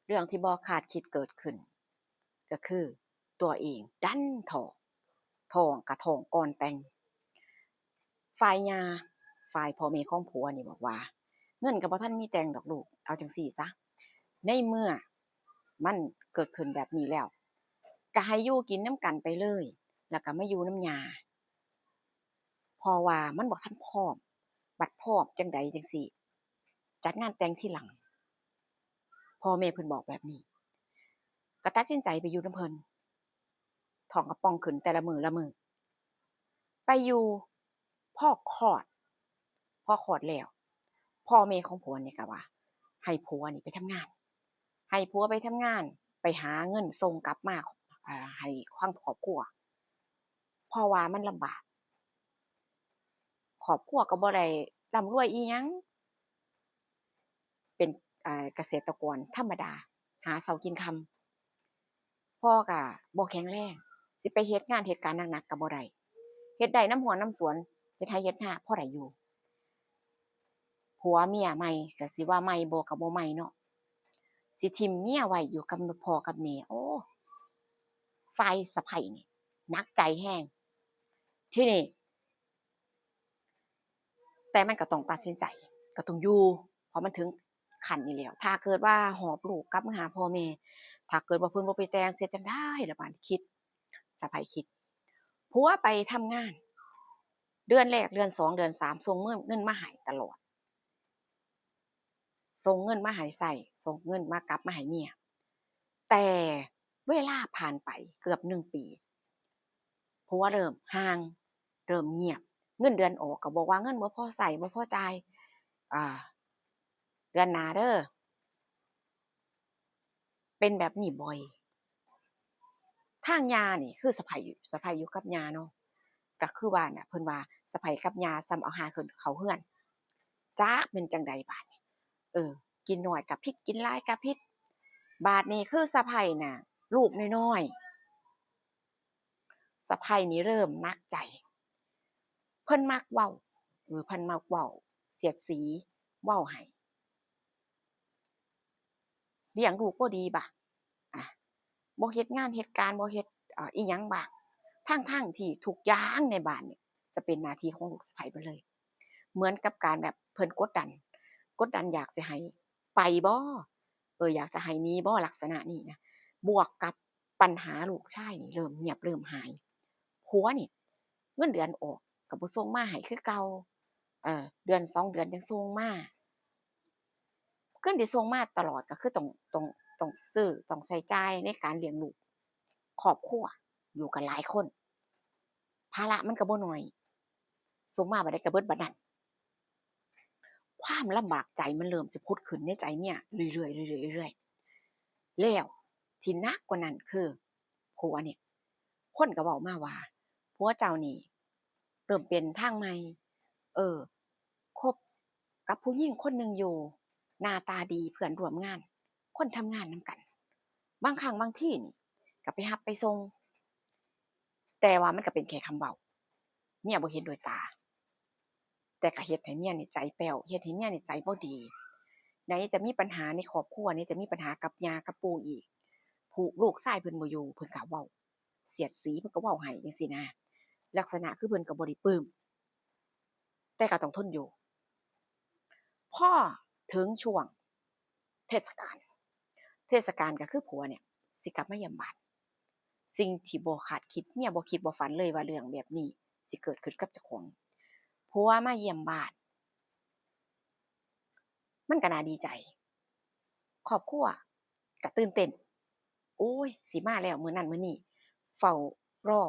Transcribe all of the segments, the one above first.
ເລື່ອງທີ່ບໍ່ຄາດຄິດເກີດຂຶ້ນ ກໍຄືຕົວເອງດັນທ້ອງ ທ້ອງກໍທ້ອງກ່ອນແຕ່ງ. ຝ່າຍຍ່າ ຝ່າຍພໍ່ແມ່ຂອງຜົວນີ້ບອກວ່າ ເງິນກໍບໍ່ທັນມີແຕ່ງດອກລູກ ເອົາຈັ່ງຊີ້ຊະ ໃນເມື່ອມັນເກີດຂຶ້ນແບບນີ້ແລ້ວ ກໍໃຫ້ຢູ່ກິນນຳກັນໄປເລີຍ ແລ້ວກໍມາຢູ່ນຳຍ່າ ເພາະວ່າມັນບໍ່ທັນພ້ອມ ບັດພ້ອມຈັ່ງໃດຈັ່ງຊີ້ ຈັດງານແຕ່ງທີຫຼັງ. ພໍ່ແມ່ເພິ່ນບອກແບບນີ້ ກໍຕັດສິນໃຈໄປຢູ່ນຳເພິ່ນ ທ້ອງກະປ່ອງຂຶ້ນແຕ່ລະມື້ລະມື້ ໄປຢູ່ ພໍຄອດ ພໍຄອດແລ້ວ ພໍ່ແມ່ຂອງຜົວນີ້ກໍວ່າ ໃຫ້ຜົວນີ້ໄປທຳງານ ໃຫ້ຜົວໄປທຳງານ ໄປຫາເງິນສົ່ງກັບມາ ເອີ ໃຫ້ທາງຄອບຄົວ ເພາະວ່າມັນລຳບາກ ຄອບຄົວກໍບໍ່ໄດ້ລ່ຳລວຍອີ່ຫຍັງ ເປັນ ເອີ ກະເສດຕະກອນທຳມະດາ ຫາເຊົ້າກິນຄ່ຳ ພໍ່ກໍບໍ່ແຂງແຮງ ຊິໄປເຮັດງານເຮັດການໜັກໆກໍບໍ່ໄດ້ ເຮັດໄດ້ນຳຮົ້ວນຳສວນ ເຮັດໄຮ່ເຮັດນາພໍໄດ້ຢູ່. ຜົວເມຍໃໝ່ ກໍຊິວ່າໃໝ່ບໍ່ ກໍບໍ່ໃໝ່ເນາະ ຊິຖິ້ມເມຍໄວ້ຢູ່ກັບພໍ່ກັບແມ່ ໂອ້ ຝ່າຍສະໃພ້ນີ້ໜັກໃຈແຮງ. ທີນີ້ ແຕ່ມັນກໍຕ້ອງຕັດສິນໃຈ ກໍຕ້ອງຢູ່ ເພາະມັນເຖິງຂັ້ນນີ້ແລ້ວ ຖ້າເກີດວ່າຫອບລູກກັບມາຫາພໍ່ແມ່ ຖ້າເກີດວ່າເພິ່ນບໍ່ໄປແຕ່ງ ເຮັດຈັ່ງໃດລະບາດນີ້ ຄິດ ສະໃພ້ຄິດ ຜົວໄປທຳງານ ເດືອນແລກ ເດືອນສອງ ເດືອນສາມ ສົ່ງເງິນ ເງິນມາໃຫ້ຕະຫຼອດ ສົ່ງເງິນມາໃຫ້ໃຊ້ ສົ່ງເງິນມາ ກັບມາໃຫ້ເມຍ ແຕ່ເວລາຜ່ານໄປເກືອບໜຶ່ງປີ ຜົວເລີ່ມຫ່າງ ເລີ່ມງຽບ ເງິນເດືອນອອກກໍບອກວ່າເງິນບໍ່ພໍໃຊ້ ບໍ່ພໍຈ່າຍ ອ່າ ເດືອນໜ້າເດີ. ເປັນແບບນີ້ບ່ອຍ ທາງຍ່ານີ້ ຄືສະໃພ້ ສະໃພ້ຢູ່ກັບຍ່າເນາະ ກໍຄືວ່ານະ ເພິ່ນວ່າສະໃພ້ກັບຍ່າສ່ຳເອົາຫ່າຂຶ້ນເຂົ້າເຮືອນ ຈັກແມ່ນຈັ່ງໃດບາດນີ້ ເອີ ກິນໜ້ອຍກໍຜິດ ກິນຫຼາຍກໍຜິດ ບາດນີ້ຄືສະໃພ້ນະ ລູກນ້ອຍໆ ສະໃພ້ນີ້ເລີ່ມໜັກໃຈ ເພິ່ນມັກເວົ້າ ເອີ ເພິ່ນມັກເວົ້າ ສຽດສີ ເວົ້າໃຫ້ ລ້ຽງລູກບໍ່ດີບາດ ອາ ບໍ່ເຮັດງານເຮັດການ ບໍ່ເຮັດ ອາ ອີ່ຫຍັງບາດ ທັງໆທີ່ທຸກຢ່າງໃນບ້ານນີ້ ຈະເປັນໜ້າທີ່ຂອງລູກສະໃພ້ເບິດເລີຍ ເໝືອນກັບການແບບເພິ່ນກົດດັນ ກົດດັນຢາກຊິໃຫ້ໄປບໍ ເອີ ຢາກຈະໃຫ້ໜີບໍ ລັກສະນະນີ້ນະ ບວກກັບ ບັນຫາລູກຊາຍນີ້ເລີ່ມງຽບເລີ່ມຫາຍ ຜົວນີ້ເງິນເດືອນອອກກໍບໍ່ສົ່ງມາໃຫ້ຄືເກົ່າ ເອີ ເດືອນສອງເດືອນຈັ່ງສົ່ງມາ ເງິນທີ່ສົ່ງມາຕະຫຼອດກໍຄືຕ້ອງ ຕ້ອງ ຕ້ອງຊື້ ຕ້ອງໃຊ້ຈ່າຍໃນການລ້ຽງລູກ ຄອບຄົວຢູ່ກັນຫຼາຍຄົນ ພາລະມັນກໍບໍ່ໜ້ອຍ ສົ່ງມາບາດໃດກໍເບິດບາດນັ້ນ ຄວາມລຳບາກໃຈມັນເລີ່ມຈະຜຸດຂຶ້ນໃນໃຈເມຍເລື້ອຍໆ ເລື້ອຍໆ ເລື້ອຍໆ ແລ້ວທີ່ໜັກກວ່ານັ້ນຄືຜົວນີ້ ຄົນກໍເວົ້າມາວ່າ ຜົວເຈົ້ານີ້ເລີ່ມເປັນທາງໃໝ່ ເອີ ຄົບກັບຜູ້ຍິງຄົນໜຶ່ງຢູ່ ໜ້າຕາດີ ເພື່ອນຮ່ວມງານ ຄົນທຳງານນຳກັນ ບາງຄັ້ງບາງທີນີ້ກໍໄປຮັບໄປສົ່ງ ແຕ່ວ່າມັນກໍເປັນແຄ່ຄຳເວົ້າ ເມຍບໍ່ເຫັນດ້ວຍຕາ ແຕ່ກໍເຮັດໃຫ້ເມຍນີ້ໃຈແປ້ວ ເຮັດໃຫ້ເມຍນີ້ໃຈບໍ່ດີ ໃນຈະມີບັນຫາໃນຄອບຄົວ ໃນຈະມີບັນຫາກັບຍ່າກັບປູ່ອີກ ຜູ້ ລູກຊາຍເພິ່ນບໍ່ຢູ່ ເພິ່ນກໍເວົ້າ ສຽດສີ ເພິ່ນກໍເວົ້າໃຫ້ຈັ່ງຊີ້ນະ ລັກສະນະຄືເພິ່ນກໍບໍ່ໄດ້ປຶ້ມ ແຕ່ກໍຕ້ອງທົນຢູ່ ພໍເຖິງຊ່ວງເທດສະການ ເທດສະການກໍຄືຜົວນີ້ຊິກັບມາຢ້ຽມບ້ານ ສິ່ງທີ່ບໍ່ຄາດຄິດ ເມຍບໍ່ຄິດບໍ່ຝັນເລີຍວ່າເລື່ອງແບບນີ້ຊິເກີດຂຶ້ນກັບເຈົ້າຂອງ ຜົວມາຢ້ຽມບ້ານ ມັນກໍໜ້າດີໃຈ ຄອບຄົວກໍຕື່ນເຕັ້ນ ໂອ້ຍ ຊິມາແລ້ວມື້ນັ້ນມື້ນີ້ ເຝົ້າລໍ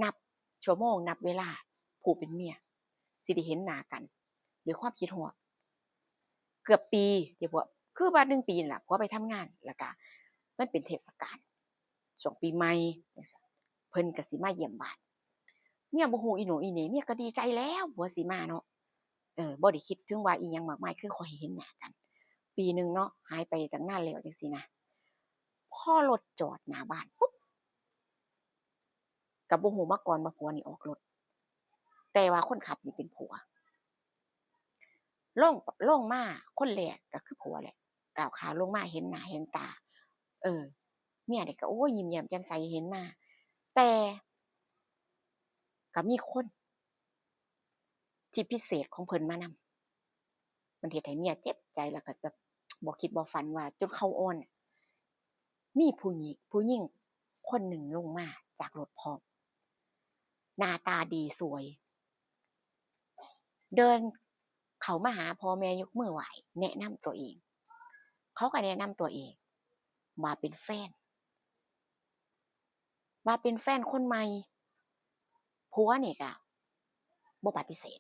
ນັບຊົ່ວໂມງນັບເວລາ ຜູ້ເປັນເມຍຊິໄດ້ເຫັນໜ້າກັນ ດ້ວຍຄວາມຄິດຮອດ ເກືອບປີ ທີ່ຜົວ ຄືວ່າໜຶ່ງປີນີ້ລະ ຜົວໄປທຳງານ ແລ້ວກະມັນເປັນເທດສະການ ຊ່ວງປີໃໝ່ຈັ່ງຊີ້ ເພິ່ນກໍຊິມາຢ້ຽມບ້ານ ເມຍບໍ່ຮູ້ອີໂໜ່ອີເໜ່ ເມຍກໍດີໃຈແລ້ວ ຜົວຊິມາເນາະ ເອີ ບໍ່ໄດ້ຄິດເຖິງວ່າອີ່ຫຍັງມາກມາຍ ຄືຂໍໃຫ້ເຫັນໜ້າກັນ ປີໜຶ່ງເນາະ ຫາຍໄປຕັ້ງນານແລ້ວຈັ່ງຊີ້ນະ ພໍລົດຈອດໜ້າບ້ານປຸບ ກໍບໍ່ຮູ້ມາກ່ອນວ່າຜົວນີ້ອອກລົດ ແຕ່ວ່າຄົນຂັບນີ້ເປັນຜົວ ລົງ ລົງມາຄົນແລກກໍຄືຜົວແຫຼະ ກ້າວຂາລົງມາເຫັນໜ້າເຫັນຕາ. ເອີ ເມຍນີ້ກໍ ໂອ້ຍ ຍິ້ມແຍ້ມແຈ່ມໃສເຫັນມາ, ແຕ່ກໍມີຄົນທີ່ພິເສດຂອງເພິ່ນມານຳ. ມັນເຮັດໃຫ້ເມຍເຈັບໃຈ ແລ້ວກໍແບບບໍ່ຄິດບໍ່ຝັນວ່າຈົນເຂົາອ່ອນ. ມີຜູ້ຍິງ ຜູ້ຍິງຄົນໜຶ່ງລົງມາຈາກລົດພ້ອມ ໜ້າຕາດີສວຍ ເດີນເຂົ້າມາຫາພໍ່ແມ່ ຍົກມືໄຫວ້ ແນະນຳຕົວເອງ. ເຂົາກໍແນະນຳຕົວເອງວ່າເປັນແຟນ ວ່າເປັນແຟນຄົນໃໝ່. ຜົວນີ້ກະບໍ່ປະຕິເສດ.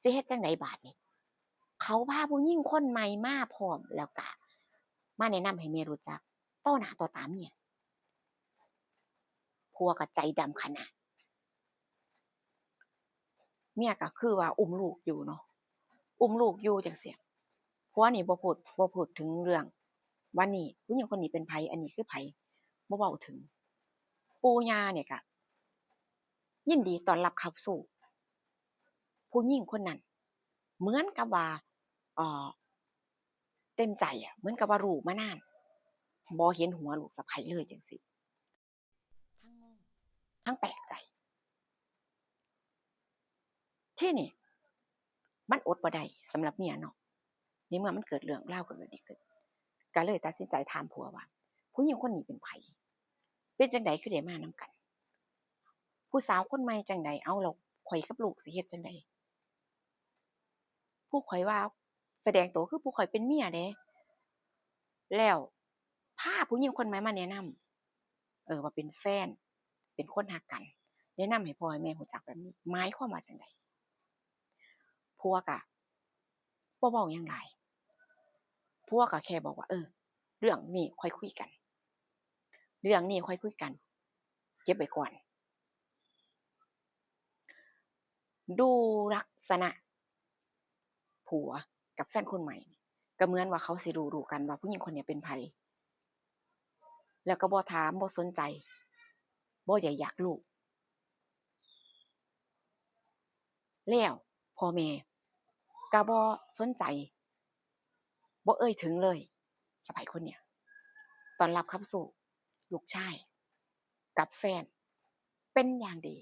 ຊິເຮັດຈັ່ງໃດບາດນີ້? ເຂົາພາຜູ້ຍິງຄົນໃໝ່ມາພ້ອມ ແລ້ວກະມາແນະນຳໃຫ້ແມ່ຮູ້ຈັກຕໍ່ໜ້າຕໍ່ຕາເມຍ. ຜົວກໍໃຈດຳຂະໜາດ. ເມຍກໍຄືວ່າອຸ້ມລູກຢູ່ເນາະ ອຸ້ມລູກຢູ່ຈັ່ງຊີ້. ຜົວນີ້ບໍ່ພູດ ບໍ່ພູດເຖິງເລື່ອງວ່ານີ້ ຜູ້ຍິງຄົນນີ້ເປັນໃຜ ອັນນີ້ຄືໃຜ ບໍ່ເວົ້າເຖິງ. ປູ່ຍ່ານີ້ກໍຍິນດີຕ້ອນຮັບເຂົ້າສູ່ຜູ້ຍິງຄົນນັ້ນ ເໝືອນກັບວ່າ ເອີ ເຕັມໃຈອະ ເໝືອນກັບວ່າຮູ້ມານານ ບໍ່ເຫັນຫົວລູກສະໃພ້ເລີຍຈັ່ງຊີ້. ທັງງງ ທັງແປກໃຈ. ທີນີ້ມັນອົດບໍ່ໄດ້ສຳລັບເມຍເນາະ ໃນເມື່ອມັນເກີດເລື່ອງລາວຂຶ້ນແບບນີ້ຂຶ້ນ ກໍເລີຍຕັດສິນໃຈຖາມຜົວວ່າ ຜູ້ຍິງຄົນນີ້ເປັນໃຜ? ເປັນຈັ່ງໃດຄືໄດ້ມານຳກັນ? ຜູ້ສາວຄົນໃໝ່ຈັ່ງໃດ? ເອົາ ແລ້ວຂ້ອຍກັບລູກຊິເຮັດຈັ່ງໃດ? ຜູ້ຂ້ອຍວ່າສະແດງໂຕຄືຜູ້ຂ້ອຍເປັນເມຍເດ້ ແລ້ວພາຜູ້ຍິງຄົນໃໝ່ມາແນະນຳ ເອີ ວ່າເປັນແຟນ ເປັນຄົນຮັກກັນ ແນະນຳໃຫ້ພໍ່ໃຫ້ແມ່ຮູ້ຈັກແບບນີ້ ໝາຍຄວາມວ່າຈັ່ງໃດ? ຜົວກະບໍ່ເວົ້າຫຍັງຫຼາຍ ຜົວກະແຄ່ບອກວ່າ ເອີ ເລື່ອງນີ້ຄ່ອຍຄຸຍກັນ ເລື່ອງນີ້ຄ່ອຍຄຸຍກັນ ເກັບໄວ້ກ່ອນ. ດູລັກສະນະຜົວກັບແຟນຄົນໃໝ່ ກໍເໝືອນວ່າເຂົາຊິຮູ້ໆກັນວ່າຜູ້ຍິງຄົນນີ້ເປັນໃຜ ແລ້ວກໍບໍ່ຖາມ ບໍ່ສົນໃຈ ບໍ່ໄດ້ຢາກຮູ້. ແລ້ວພໍ່ແມ່ກໍບໍ່ສົນໃຈ ບໍ່ເອີ່ຍເຖິງເລີຍ ສະໃພ້ຄົນເນີ້ຍ ຕ້ອນຮັບຂັບສູ້ລູກຊາຍກັບແຟນເປັນຢ່າງດີ.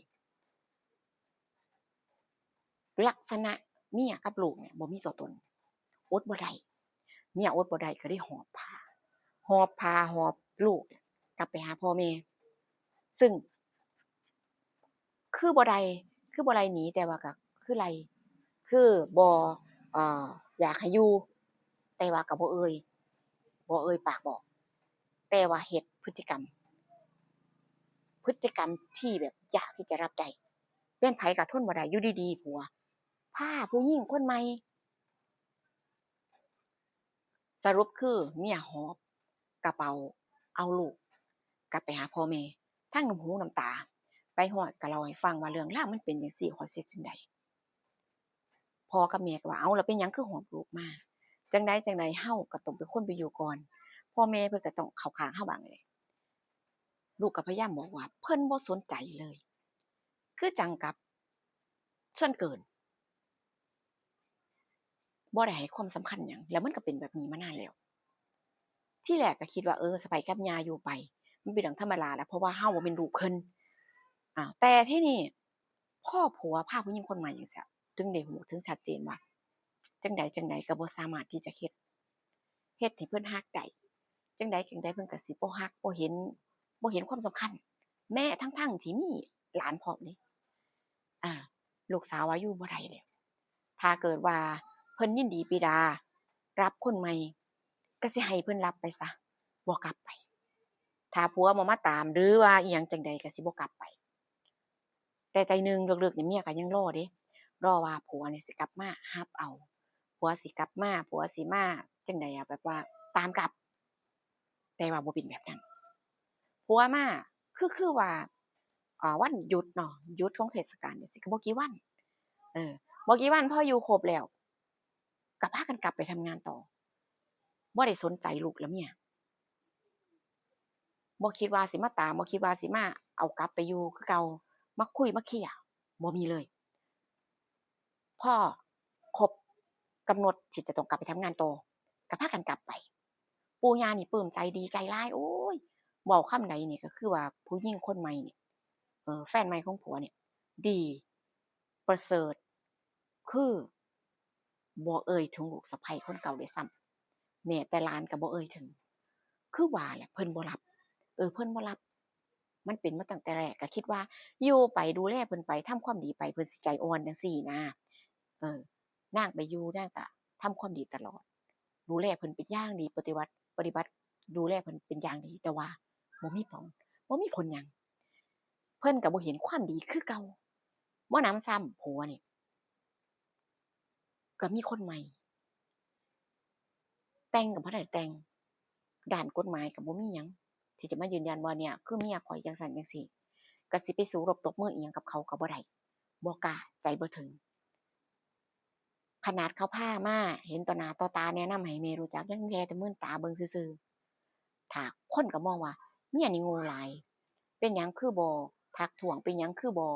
ລັກສະນະເມຍກັບລູກເນີ້ຍບໍ່ມີຕົວຕົນ ອົດບໍ່ໄດ້ ເມຍອົດບໍ່ໄດ້ກໍເລີຍຫອບພາ ຫອບພາ ຫອບລູກກັບໄປຫາພໍ່ແມ່ ຊຶ່ງ ຄືບໍ່ໄດ້ ຄືບໍ່ໄລ່ໜີ ແຕ່ວ່າກໍຄືໄລ່ ຄືບໍ່ ເອີ ຢາກໃຫ້ຢູ່ ແຕ່ວ່າກໍບໍ່ເອີ່ຍ ບໍ່ເອີ່ຍປາກບອກ ແຕ່ວ່າເຮັດພຶດຕິກຳ ພຶດຕິກຳທີ່ແບບຍາກທີ່ຈະຮັບໄດ້ ແມ່ນໃຜກໍທົນບໍ່ໄດ້. ຢູ່ດີໆ ຜົວພາຜູ້ຍິງຄົນໃໝ່ ສະຫຼຸບຄືເມຍຫອບກະເປົາເອົາລູກກັບໄປຫາພໍ່ແມ່ ທັງນ້ຳຫູນ້ຳຕາ ໄປຮອດກໍເລົ່າໃຫ້ຟັງວ່າເລື່ອງລາວມັນເປັນຈັ່ງຊີ້ ຂ້ອຍຊິເຮັດຈັ່ງໃດ. ພໍ່ກັບແມ່ກໍວ່າ ເອົ້າ ແລ້ວເປັນຫຍັງຄືຫອບລູກມາ? ຈັ່ງໃດຈັ່ງໃດເຮົາກໍຕ້ອງເປັນຄົນໄປຢູ່ກ່ອນ ພໍ່ແມ່ເພິ່ນກໍຕ້ອງເຂົ້າຂ້າງເຮົາບ້າງແຫຼະ. ລູກກໍພະຍາຍາມບອກວ່າເພິ່ນບໍ່ສົນໃຈເລີຍ ຄືຈັ່ງກັບສ່ວນເກີນ ບໍ່ໄດ້ໃຫ້ຄວາມສຳຄັນຫຍັງ ແລ້ວມັນກໍເປັນແບບນີ້ມານານແລ້ວ. ທີແລກກໍຄິດວ່າ ເອີ ສະໃພ້ກັບຍ່າຢູ່ໄປ ມັນເປັນເລື່ອງທຳມະດາລະ ເພາະວ່າເຮົາບໍ່ແມ່ນລູກເພິ່ນ. ອາ ແຕ່ທີນີ້ພໍຜົວພາຜູ້ຍິງຄົນໃໝ່ຈັ່ງຊີ້ ຈຶ່ງໄດ້ຮູ້ເຖິງຊັດເຈນວ່າ ຈັ່ງໃດຈັ່ງໃດກໍບໍ່ສາມາດທີ່ຈະເຮັດ ເຮັດໃຫ້ເພິ່ນຮັກໄດ້. ຈັ່ງໃດຈັ່ງໃດເພິ່ນກໍຊິບໍ່ຮັກ ບໍ່ເຫັນ ບໍ່ເຫັນຄວາມສຳຄັນ ແມ້ທັງໆທີ່ມີຫຼານພ້ອມເດ້. ອາ ລູກສາວວ່າຢູ່ບໍ່ໄດ້ແລ້ວ ຖ້າເກີດວ່າເພິ່ນຍິນດີປີດາ ຮັບຄົນໃໝ່ ກໍຊິໃຫ້ເພິ່ນຮັບໄປຊະ ບໍ່ກັບໄປ. ຖ້າຜົວບໍ່ມາຕາມ ຫຼືວ່າອີ່ຫຍັງຈັ່ງໃດ ກໍຊິບໍ່ກັບໄປ. ແຕ່ໃຈໜຶ່ງເລິກໆນີ້ ເມຍກໍຍັງລໍເດ້ ລໍວ່າຜົວນີ້ຊິກັບມາຮັບເອົາ ຜົວຊິກັບມາ ຜົວຊິມາຈັ່ງໃດອະ ແບບວ່າຕາມກັບ. ແຕ່ວ່າບໍ່ເປັນແບບນັ້ນ ຜົວມາ ຄື ຄືວ່າ ເອີ ວັນຢຸດເນາະ ຢຸດຂອງເທດສະການຈັ່ງຊີ້ ກໍບໍ່ກີ່ວັນ ເອີ ບໍ່ກີ່ວັນ ພໍຢູ່ຄົບແລ້ວ ກໍພາກັນກັບໄປທຳງານຕໍ່ ບໍ່ໄດ້ສົນໃຈລູກແລະເມຍ ບໍ່ຄິດວ່າຊິມາຕາມ ບໍ່ຄິດວ່າຊິມາເອົາກັບໄປຢູ່ຄືເກົ່າ ມາຄຸຍມາເຄຍ ບໍ່ມີເລີຍ. ພໍຄົບກຳນົດທີ່ຈະຕ້ອງກັບໄປທຳງານຕໍ່ ກໍພາກັນກັບໄປ. ປູ່ຍ່ານີ້ປຶ້ມໃຈ ດີໃຈຫຼາຍ ໂອ້ຍ ເວົ້າຄຳໃດນີ້ກໍຄືວ່າຜູ້ຍິງຄົນໃໝ່ນີ້ ເອີ ແຟນໃໝ່ຂອງຜົວນີ້ ດີ ປະເສີດ ຄືບໍ່ເອີ່ຍເຖິງລູກສະໃພ້ຄົນເກົ່າດ້ວຍຊ້ຳ ແມ້ແຕ່ຫຼານກໍບໍ່ເອີ່ຍເຖິງ. ຄືວ່າແຫຼະ ເພິ່ນບໍ່ຮັບ ເອີ ເພິ່ນບໍ່ຮັບ ມັນເປັນມາຕັ້ງແຕ່ແລກ ກໍຄິດວ່າຢູ່ໄປ ດູແລເພິ່ນໄປ ທຳຄວາມດີໄປ ເພິ່ນຊິໃຈອ່ອນຈັ່ງຊີ້ນະ. ເອີ ນາງໄປຢູ່ ນາງກໍທຳຄວາມດີຕະຫຼອດ ດູແລເພິ່ນເປັນຢ່າງດີ ປະຕິບັດ ປະຕິບັດ ດູແລເພິ່ນເປັນຢ່າງດີ ແຕ່ວ່າບໍ່ມີຜົນ ບໍ່ມີຜົນຫຍັງ ເພິ່ນກໍບໍ່ເຫັນຄວາມດີຄືເກົ່າ. ບໍ່ໜຳຊ້ຳ ຜົວນີ້ກໍມີຄົນໃໝ່ ແຕ່ງກໍບໍ່ໄດ້ແຕ່ງ ດ້ານກົດໝາຍກໍບໍ່ມີຫຍັງທີ່ຈະມາຢືນຢັນວ່າ ເນີ້ຍ ຄືເມຍຂ້ອຍຈັ່ງຊັ້ນຈັ່ງຊີ້ ກໍຊິໄປສູ້ລົບຕົບມືອີ່ຫຍັງກັບເຂົາກໍບໍ່ໄດ້ ບໍ່ກ້າ ໃຈບໍ່ເຖິງ. ຂະໜາດເຂົາພາມາເຫັນຕໍ່ໜ້າຕໍ່ຕາ ແນະນຳໃຫ້ແມ່ຮູ້ຈັກ ຍັງແລແຕ່ມືນຕາເບິ່ງຊື່ໆ. ຖ້າຄົນກໍມອງວ່າເມຍນີ້ໂງ່ຫຼາຍ ເປັນຫຍັງຄືບໍ່ທັກທ້ວງ ເປັນຫຍັງຄືບໍ່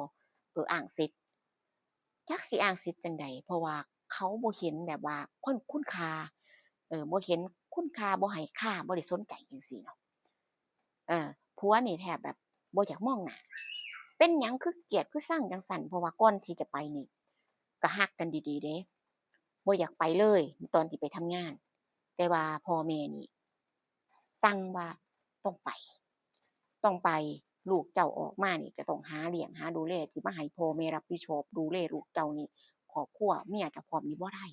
ເອີ ອ້າງສິດ ຈັກຊິອ້າງສິດຈັ່ງໃດ ເພາະວ່າເຂົາບໍ່ເຫັນແບບວ່າ ຄຸນ ຄຸນຄ່າ ເອີ ບໍ່ເຫັນຄຸນຄ່າ ບໍ່ໃຫ້ຄ່າ ບໍ່ໄດ້ສົນໃຈຈັ່ງຊີ້ເນາະ. ເອີ ຜົວນີ້ແທບແບບບໍ່ຢາກມອງໜ້າ ເປັນຫຍັງຄືກຽດຄືຊັງຈັ່ງຊັ້ນ ເພາະວ່າກ່ອນທີ່ຈະໄປນີ້ກໍຮັກກັນດີໆເດ້ ບໍ່ຢາກໄປເລີຍຕອນທີ່ໄປທຳງານ ແຕ່ວ່າພໍ່ແມ່ນີ້ສັ່ງວ່າຕ້ອງໄປ ຕ້ອງໄປ ລູກເຈົ້າອອກມານີ້ຈະຕ້ອງຫາລ້ຽງຫາດູແລ ຊິມາໃຫ້ພໍ່ແມ່ຮັບຜິດຊອບດູແລລູກເຈົ້ານີ້ ຄອບຄົວເມຍເຈົ້າພ້ອມນີ້ບໍ່ໄດ້.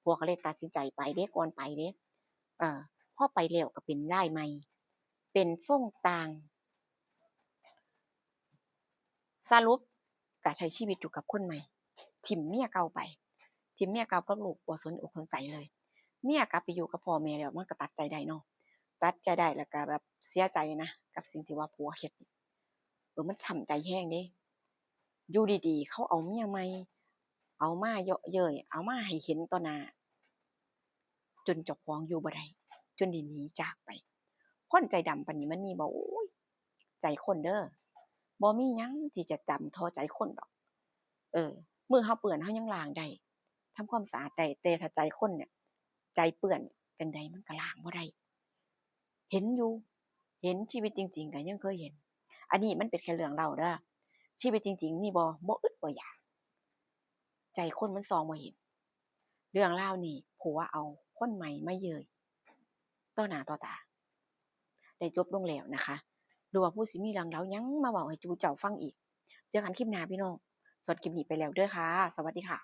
ຜົວກໍເລີຍຕັດສິນໃຈໄປເດ້ ກ່ອນໄປເດ້ ເອີ ພໍໄປແລ້ວກໍເປັນລາຍໃໝ່ ເປັນຊົງຕ່າງ ສະຫຼຸບກໍໃຊ້ຊີວິດຢູ່ກັບຄົນໃໝ່ ຖິ້ມເມຍເກົ່າໄປ ຖິ້ມເມຍເກົ່າກັບລູກ ບໍ່ສົນອົກສົນໃຈເລີຍ. ເມຍກັບໄປຢູ່ກັບພໍ່ແມ່ແລ້ວ ມັນກໍຕັດໃຈໄດ້ເນາະ ຕັດໃຈໄດ້ ແລ້ວກໍແບບເສຍໃຈນະ ກັບສິ່ງທີ່ວ່າຜົວເຮັດ ເອີ ມັນຊ້ຳໃຈແຮງເດ້. ຢູ່ດີໆ ເຂົາເອົາເມຍໃໝ່ ເອົາມາເຍາະເຍີ້ຍ ເອົາມາໃຫ້ເຫັນຕໍ່ໜ້າ ຈົນເຈົ້າຂອງຢູ່ບໍ່ໄດ້ ຈົນໄດ້ໜີຈາກໄປ. ຄົນໃຈດຳປານນີ້ມັນມີບໍ່? ໂອ້ຍ ໃຈຄົນເດີ ບໍ່ມີຫຍັງທີ່ຈະດຳທໍ່ໃຈຄົນດອກ. ເອີ ມືເຮົາເປື້ອນເຮົາຍັງລ້າງໄດ້ ທຳຄວາມສະອາດໄດ້ ແຕ່ຖ້າໃຈຄົນເນ່ຍ ໃຈເປື້ອນຈັ່ງໃດມັນກໍລ້າງບໍ່ໄດ້. ເຫັນຢູ່ ເຫັນ ຊີວິດຈິງໆກໍຍັງເຄີຍເຫັນ. ອັນນີ້ມັນເປັນແຄ່ເລື່ອງເລົ່າເດີ ຊີວິດຈິງໆມີບໍ່? ບໍ່ອຶດບໍ່ຢາກ ໃຈຄົນມັນສ່ອງບໍ່ເຫັນ. ເລື່ອງລາວນີ້ ຜົວເອົາຄົນໃໝ່ມາເຍີ້ຍຕໍ່ໜ້າຕໍ່ຕາ ໄດ້ຈົບລົງແລ້ວນະຄະ. ຫຼືວ່າຜູ້ຊິມີເລື່ອງລາວຫຍັງມາເວົ້າໃຫ້ສູ່ເຈົ້າຟັງອີກ? ເຈີກັນຄລິບໜ້າພີ່ນ້ອງ. ສ່ວນຄລິບນີ້ໄປແລ້ວເດີຄ່ະ ສະຫວັດດີຄ່ະ.